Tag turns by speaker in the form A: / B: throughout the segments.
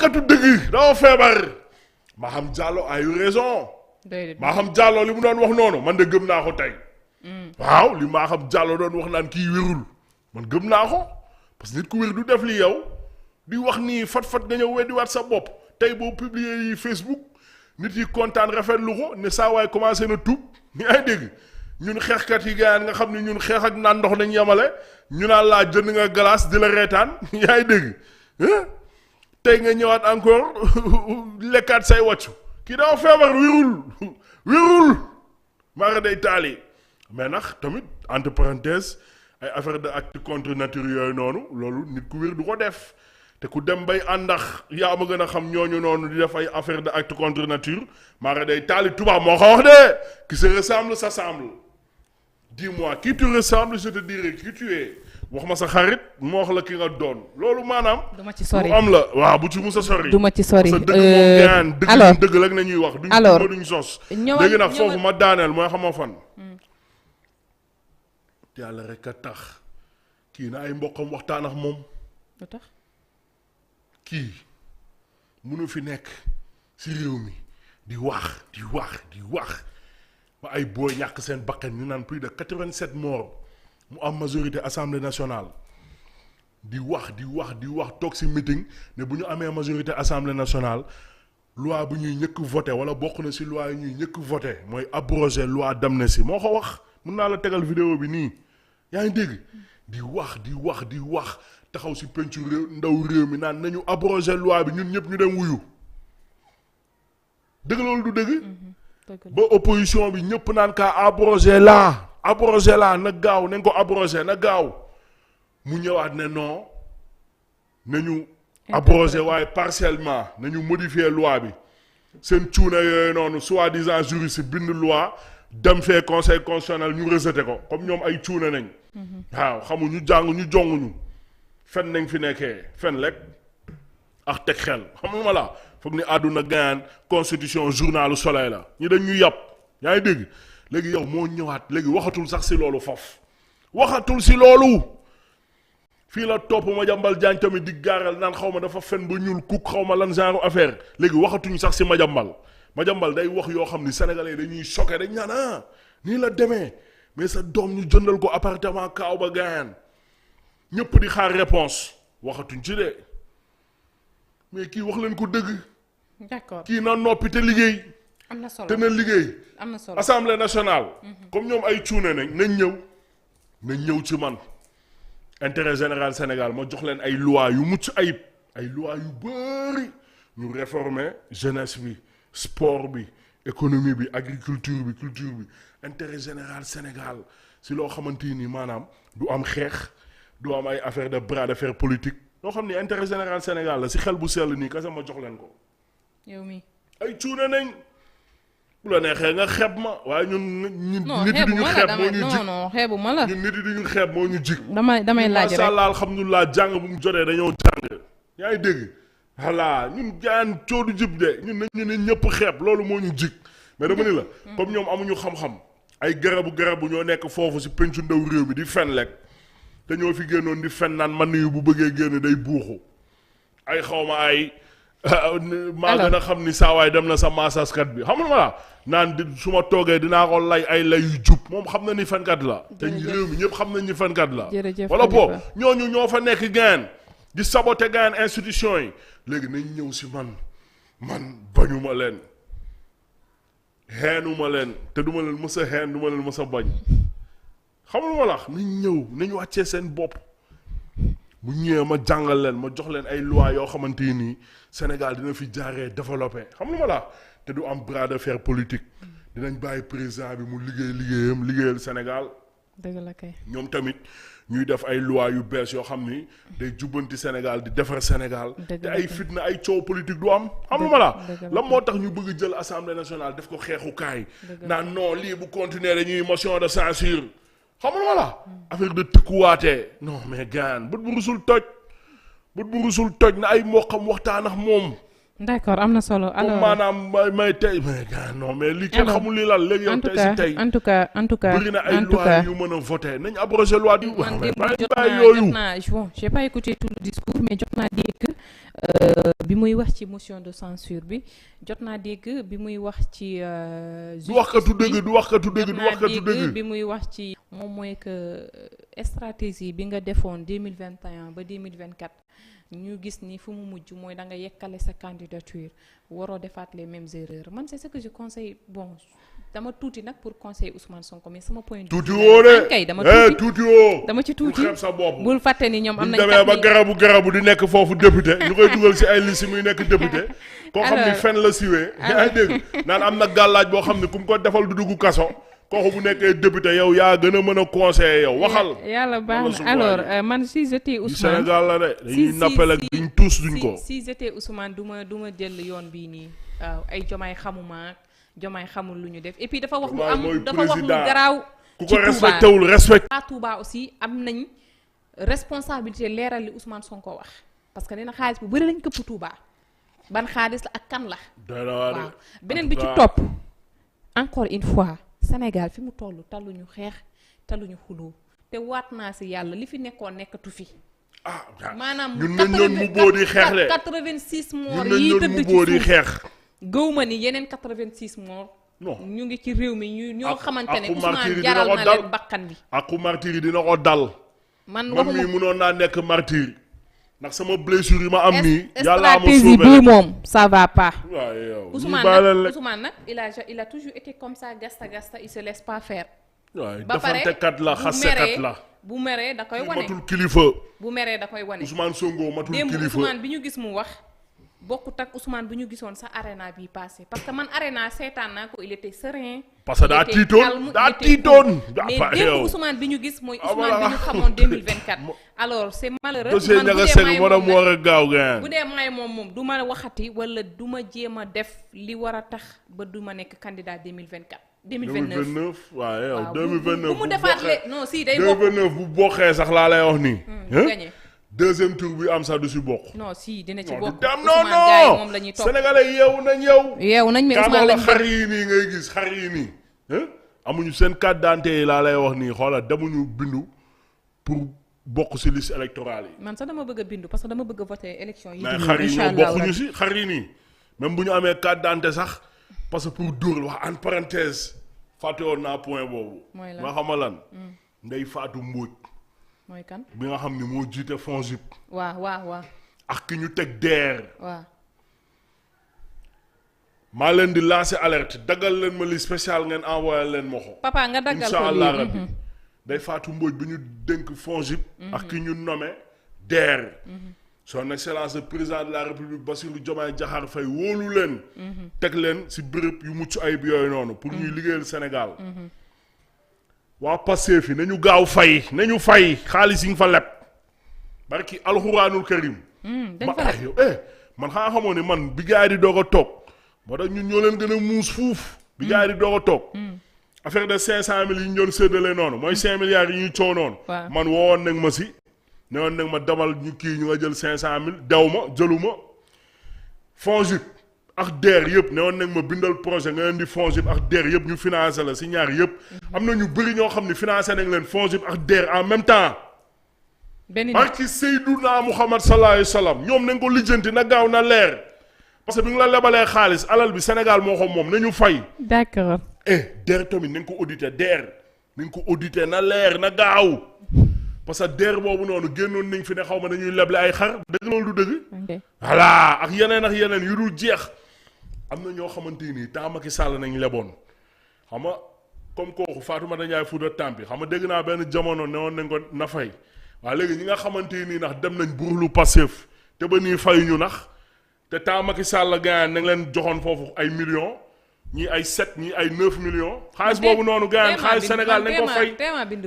A: katu dëgg dafa feebar Maham Diallo a eu raison Maham Diallo li mu doon wax noonu man de gëm naa ko tey waaw li Maham Diallo doon wax naan kii wérul man gëm naa ko parce que nit ku wér du def li yow di wax nii fat nga ñëw weddiwaat sa bopp tey boo publier yi Facebook nit yi kontaan rafetlu ko ne saa waay commencé na tuub yaa ngi dégg ñun xeexkat yi gaan nga xam ne ñun xeex ak naan ndox nañ yemale ñu naan laa jënd nga glace di la reetaan yaa ngi dégg tey nga ñëwaat encore lekkaat say wàccu kii dafa feebar wérul maa day taali mais nag tamit entre parenthèse ay affaire de acte contre nature yooyu noonu loolu nit ku wér du ko def te ku dem bay àndax yaa ma gën a xam ñooñu noonu di def ay affaire de acte contre nature maa day taali tubaab moo ko wax de qui se ressemble s'assemble dis-moi qui tu ressembles je te dirai qui tu es wax ma sa xarit moo wax la ki nga doon loolu maanaam.
B: du ma ci sori
A: lu am la waaw bu ci musa sori.
B: du ma ci sori
A: dëgg moom gaan dëgg rek la ñuy wax.
B: alors
A: duñ sos. léegi nag foofu ma daaneel mooy xama fan. yàlla rek a tax kii na ay mboqam waxtaan ak moom.
B: lu tax
A: kii munu fi nekk si réew mi di wax ba ay booy ñàkk seen bakkan ñu naan plus de 87 morts. mu am majorité assemblée nationale di wax toog ci meeting ne bu ñu amee majorité assemblée nationale loi bu ñuy ñëkk voté wala bokk na ci loi yi ñuy ñëkk voté mooy abroger loi d'amnistie moo ko wax mun naa la tegal vidéo bi nii yaa ngi dégg di wax taxaw ci pencu réew ndaw réew mi naan nañu abroger loi bi ñun ñëpp ñu dem wuyu dëgg loolu du dëgg ba opposition bi ñëpp naan kaa abroger la na gaaw nañ ko abrogé na gaaw mu ñëwaat ne non nañu abrogé waaye partiellement nañu modifier loi bi seen cuuna yooyu noonu soi-disant juriste bind loi dem fee conseil constitutionnel ñu rejeté ko comme ñoom ay cuuna nañ waaw xamuñu jànguñu jonguñu fen nañ fi nekkee fen lekk ak teg xel xam nga ma la foog ni àdduna gayaan constitution journalu soleil la ñi dañ ñu yàpp yaa ngi dégg léegi yow moo ñëwaat léegi waxatul sax ci loolu foofu waxatul ci loolu fii la topp Madiambal Diagne tamit di gaaral naan xaw ma dafa fen ba ñuul kuk xaw ma lan genre affaire léegi waxatuñ sax ci Madiambal day wax yoo xam ni sénégalais dañuy choqué dañ naan nii la demee mais sa doom ñu jëndal ko appartement kaaw ba gaayan ñëpp di xaar réponse waxatuñ ci de mais kii wax leen ko dëgg.
B: d'accord
A: kii na noppi te liggéey.
B: am na solo
A: te na liggéey.
B: am na solo
A: assemblée nationale. comme ñoom ay cuune nañ ñëw ci man. intérêt général Sénégal ma jox leen ay loi yu mucc ayib ay loi yu bëri ñu réformer jeunesse bi sport bi économie bi agriculture bi culture bi intérêt général Sénégal si loo xamante ni maanaam du am xeex du am ay affaire de bras de fer politique loo xam ni intérêt général Sénégal la si xel bu sell nii kese ma jox leen ko.
B: yow mi
A: ay cuune nañ. bu la neexee nga xeeb ma waaye ñun nit yi duñu xeeb moo ñu jig
B: non xeebu ma la
A: ñun nit yi duñu xeeb moo ñu jig
B: damay laaj rek
A: masha Allah alhamdulilah jàng bu mu jotee dañoo jàng yaa ngi dégg voilà ñun jaan coodu jib de ñun nañu ne ñëpp xeeb loolu moo ñu jig mais dama ni la comme ñoom amuñu xam-xam ay garabu ñoo nekk foofu si pencu ndaw réew mi di fen lekk te ñoo fi génnoon di fen naan man yu bu bëggee génn day buuxu ay xawma ay maa gën a xam ni saawaay dem na sa maasaskat bi xam nga ma la naan di su ma toogee dinaa ko lay ay lay yu jub moom xam na ni fenkat la te réew mi ñëpp xam nañ ni fenkat la wala boobu ñooñu ñoo fa nekk gaan di saboter gaan institution yi léegi nañ ñëw si man bañuma leen xeenuma leen te duma leen mës a xeen duma leen mës a bañ xam nga ma la nañ ñëw nañ wàccee seen bopp bu ñëwee ma jàngal leen ma jox leen ay loi yoo xamante nii Sénégal dina fi jaaree développé xam nga ma la te du am bras de fer politique dinañ bàyyi président bi mu liggéeyam liggéeyal Sénégal.
B: dëgg la kay
A: ñoom tamit ñuy def ay loi yu bees yoo xam ni day jubbanti Sénégal di defar Sénégal. te ay fitna ay coow politique du am. xam nga ma la lan moo tax ñu bëgg jël assemblée nationale def ko xeexukaay. naan non lii bu continuer dañuy motion de censure xam nga la affaire de tëkkuwaatee non mais gaan bët bu rusul toj na ay mboqam waxtaan ak moom
B: d'accord am na solo alors
A: maanaam may tey non mais li kenn xamul li lan léegi yow tey si tey
B: en tout cas
A: bëri na ay loi yu mën a voter nañ abroger loi du
B: jot naa bon j'ai pas écouté tout le discours mais jot naa dégg bi muy wax ci motion de censure bi jot naa dégg bi muy wax ci
A: du waxkatu dëgg
B: bi muy wax ci moom mooy que stratégie bi nga defoon 2021 ba 2024 ñu gis ni fu mu mujj mooy da nga yekkale sa candidature waroo defaat les mêmes erreurs man c'est ce que je conseille bon dama tuuti nag pour conseiller Ousmane Sonko mais sama point de vue
A: tuuti woo de
B: kay dama
A: tuuti woo
B: dama ci tuuti
A: xeeb sa bopp
B: bul fàtte ni ñoom am nañ
A: demee ba garabu di nekk foofu député ñu koy dugal ci ay liste muy nekk député koo xam ni fen la siwee yaa ngi dégg naan am na gàllaaj boo xam ne ku mu ko defal du dugg kaso kooku bu nekkee député yow yaa gën a mën a conseiller yow waxal
B: yàlla baax na alors man si j'étais Ousmane
A: Sénégal la de dañuy nappel ak duñ tous duñ ko
B: si j'étais Ousmane du ma jël yoon bii nii waaw ay jomaay xamuma jomaay xamul lu ñu def et puis dafa wax lu am dafa wax lu garaaw
A: ku ko respecté wul respecté
B: Touba aussi am nañ responsabilité leeral li Ousmane Sonko wax parce que nee na xaalis bu bëri lañ këpp Touba ban xaalis la ak kan la waaw beneen bi ci topp encore une fois Sénégal fi mu toll taluñu xeex taluñu xuloo te waat naa si yàlla li fi nekkoon nekkatu fi maanaam
A: ñun nañ doon mu boo di xeex de
B: 86 morts yi tëdd ci suuf
A: xeex
B: gëwma ni yeneen 86 morts
A: non
B: ñu ngi ci réew mi ñoo xamante ne
A: Ousmane
B: Ousmane jaral na leen bakkan bi
A: aku martyr yi dina ko dal
B: man
A: mii mënoon naa nekk martyr ndax sama blessure yi ma am nii yàlla ma
B: stratégie bii moom ça va pas
A: waaw
B: Ousmane nag il a toujours été comme ça gasta il se laisse pas faire
A: waaw
B: ba pare
A: defantekat la xasekat la
B: bu meree da koy wane
A: matul kilifa
B: bu meree da koy wane
A: Ousmane Sonko matul kilifa
B: démb Ousmane bi ñu gis mu wax bokkut ak Ousmane bi ñu gisoon sa arena bi passé parce que man arena seetaan naa ko il était serein
A: parce que daa tiitoon
B: mais démb Ousmane bi ñu gis mooy Ousmane bi ñu xamoon 2024 alors c'est malheureux
A: dossier ñaga seg moo dem war a gaaw gaan
B: bu dee may moom du ma waxati wala du ma jéem a def li war a tax ba du ma nekk candidat 2029
A: waaw yow 2029
B: bu mu defaat non si day bokk
A: 2029 bu bokkee sax laa lay wax nii
B: gagné
A: deuxième tour bi am sax du si bokk.
B: non si dina ci bokk.
A: non non
B: moom la ñuy topp
A: sénégalais yeewu nañ yow.
B: yeewu nañ mais Ousmane lañ
A: xar yi nii ngay gis xar yi nii. amuñu seen carte d'identité yi laa lay wax nii xoolal demuñu bindu pour bokk si liste électorale yi.
B: man sax dama bëgg a bindu parce que dama bëgg a voter élection yi.
A: mais xar yi ñoo bokkuñu si xar yi nii même bu ñu amee carte d'identité sax parce que pour dóor wax en parenthèse fàtte woon naa point boobu.
B: mooy lan
A: ma xama lan. Ndeye Fatou Mbodj.
B: mooy kan
A: bi nga xam ni moo jiite FONGIP.
B: waaw.
A: ak ki ñu teg DER.
B: waaw.
A: maa leen di lancer alerte daggal leen ma li spécial ngeen envoyé leen ma ko.
B: papa nga daggal ko
A: incha allah rabbi Ndeye Fatou Mbodj bi ñu dénk FONGIP. ak ki ñu nommé DER. son excellence le président de la république Bassirou Diomaye Diakhar Faye wóolu leen. teg leen si béréb yu mucc ayib yooyu noonu. pour ñuy liggéeyal Sénégal. waa Pastef fi nañu gaaw fay nañu fay xaalis yi nga fa leb barki alxuraanul karim
B: dañ fa
A: yow man xanaa xamoo ne man bi gars yi di doog a toog moo tax ñun ñoo leen gën a muus fuuf bi gars yi di doog a toog affaire de 500 000 yi ñu doon séddale noonu mooy 5 milliards yi ñuy coow noonu man woowoon nag ma si ne woon nag ma demal ñu kii ñu nga jël 500 000 dew ma jëluma FONGIP ak DER yëpp ne woon nag ma bindal projet nga leen di FONGIP ak DER yëpp ñu financé la si ñaar yëpp am na ñu bëri ñoo xam ne financé nañ leen FONGIP ak DER en même temps barki Seydouna Muhammad sallallahu alayhi wa sallam ñoom nañ ko lijjanti na gaaw na leer parce que bi nga la lebalee xaalis alal bi Sénégal moo ko moom nañu fay
B: d'accord
A: DER tamit nañ ko audité DER nañ ko audité na leer na gaaw parce que DER boobu noonu génnoon nañ fi ne xaw ma dañuy leble ay xar dëgg loolu du dëgg voilà ak yeneen yu dul jeex am na ñoo xamante ni temps Macky Sall nañ leboon xam nga comme kooku Fatoumata Ndiaye Fouta Tampi xam nga dégg naa benn jamono ne woon nañ ko na fay waaye léegi ñi nga xamante nii ndax dem nañ buruxlu Pastef te ba nii fayuñu nax te temps Macky Sall gaañ nañ leen joxoon foofu ay millions ñii ay 7 ñii ay 9 millions xaalis boobu noonu gaañ xaalis Sénégal nañ ko fay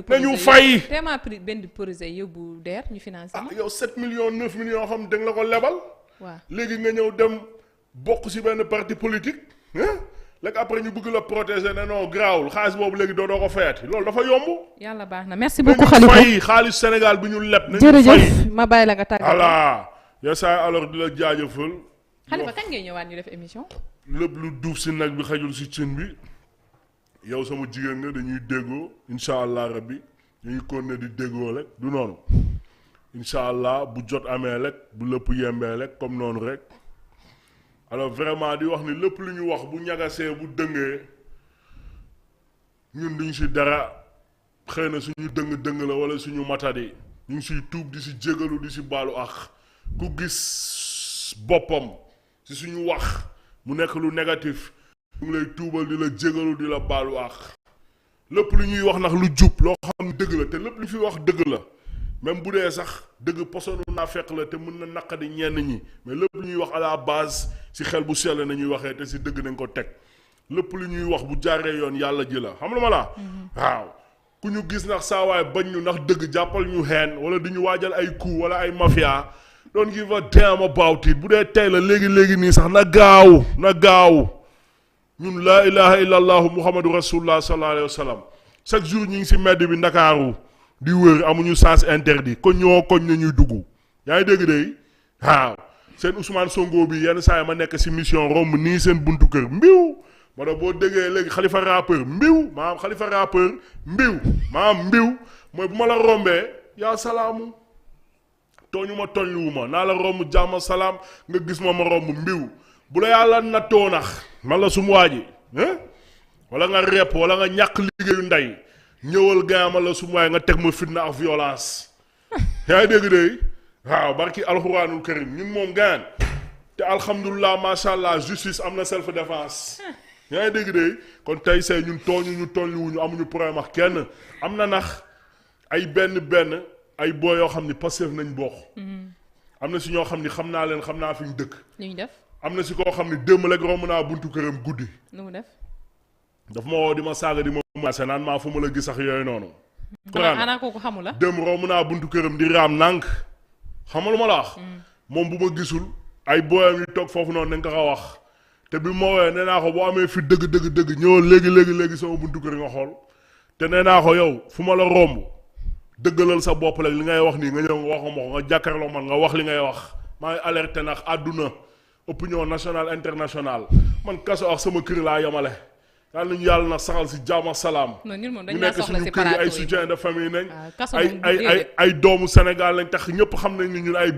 A: nañu fay
B: téema benn projet yóbbu DER ñu financé
A: yow 7 millions 9 millions xam da nga la ko lebal
B: waaw
A: léegi nga ñëw dem bokk ci benn parti politique léegi après ñu bëgg la protéger ne non garaawul xaalis boobu léegi doo ko fayati loolu dafa yomb.
B: yàlla baax na merci beaucoup Khalifa
A: fay xaalis Sénégal bi ñu leb. nañu fay
B: jërëjëf ma bàyyi la nga tàggatoo.
A: voilà. yesaay alors di la jaajëfal
B: Khalifa kañ ngay ñëwaat ñu def émission.
A: lépp lu duuf si nag bi xajul si cin bi yow sama jigéen nga dañuy déggoo incha allah rabbi dañuy continuer di déggoo rek du noonu incha allah bu jot amee rek bu lépp yembee rek comme noonu rek alors vraiment di wax ni lépp lu ñu wax bu ñagasee bu dëngee ñun duñ si dara xëy na suñu dëng la wala suñu matadi ñu ngi siy tuub di si jégalu di si baalu ak ku gis boppam si suñu wax mu nekk lu négatif ñu ngi lay tuubal di la jégalu di la baalu ak lépp lu ñuy wax nag lu jub loo xam ne dëgg la te lépp lu fi wax dëgg la même bu dee sax dëgg posonu naa fekk la te mën na naqadi ñenn ñi mais lépp lu ñuy wax à la base si xel bu sell nañuy waxee te si dëgg nañ ko teg lépp lu ñuy wax bu jaaree yoon yàlla ji la xam la ma la waaw ku ñu gis ndax saawaay bañ ñu ndax dëgg jàppal ñu xeen wala di ñu waajal ay coup wala ay mafia don't give a damn about it bu dee tey la léegi nii sax na gaaw ñun laa ilaha illa allahu muhammadu rasulullah sallallahu alayhi wa sallam chaque jour ñu ngi si mbedd bi ndakaaru di wër amuñu sens interdit koñ na ñuy dugg yaa ngi dégg de waaw seen Ousmane Sonko bi yenn saa yi ma nekk si mission romb nii seen buntu kër mbiw ma ne boo déggee léegi xalifa rappeur mbiw mooy bu ma la rombee yaa salaamu tooñu ma tooñluwu ma naa la romb jàmm salaam nga gis ma romb mbiw bu la yàlla nattoo nax man la sum waa ji wala nga repp wala nga ñàkk liggéeyu ndey ñëwal gaa man la sum waay nga teg ma fitna ak violence yaa ngi dégg de waaw barki alxuraanul karim ñun moom gaan te alhamdulilah macha allah justice am na self défense yaa ngi dégg de kon tey say ñun tooñluwuñu amuñu problème ak kenn am na nax ay benn ay boo yoo xam ni Pastef nañ bokk am na si ñoo xam ni xam naa leen xam naa fi ñu dëkk
B: li ñu def
A: am na si koo xam ni démb rek romb naa buntu këram guddi
B: lu mu def
A: daf ma woo di ma saaga di ma maase naan maa fu ma la gis sax yooyu noonu
B: ana kooku xamu la
A: démb romb naa buntu këram di raam nànk xamalu ma la wax moom bu ma gisul ay booyam yi toog foofu noonu nañ ko ko wax te bi ma woowee nee naa ko boo amee fi dëgg ñëwal léegi sama buntu kër nga xool te nee naa ko yow fu ma la romb dëggalal sa bopp rek li ngay wax nii nga ñëw nga wax ma ko nga jàkkaarloo man nga wax li ngay wax maa ngi alerté nag àdduna opinion nationale internationale man kaso ak sama kër laa yamale yàlla nañu yàlla na saxal si jàmm ak salaam ñu nekk suñu kër yi ay soutien de famille nañ ay doomu Sénégal lañ tax ñëpp xam nañ ni ñun ay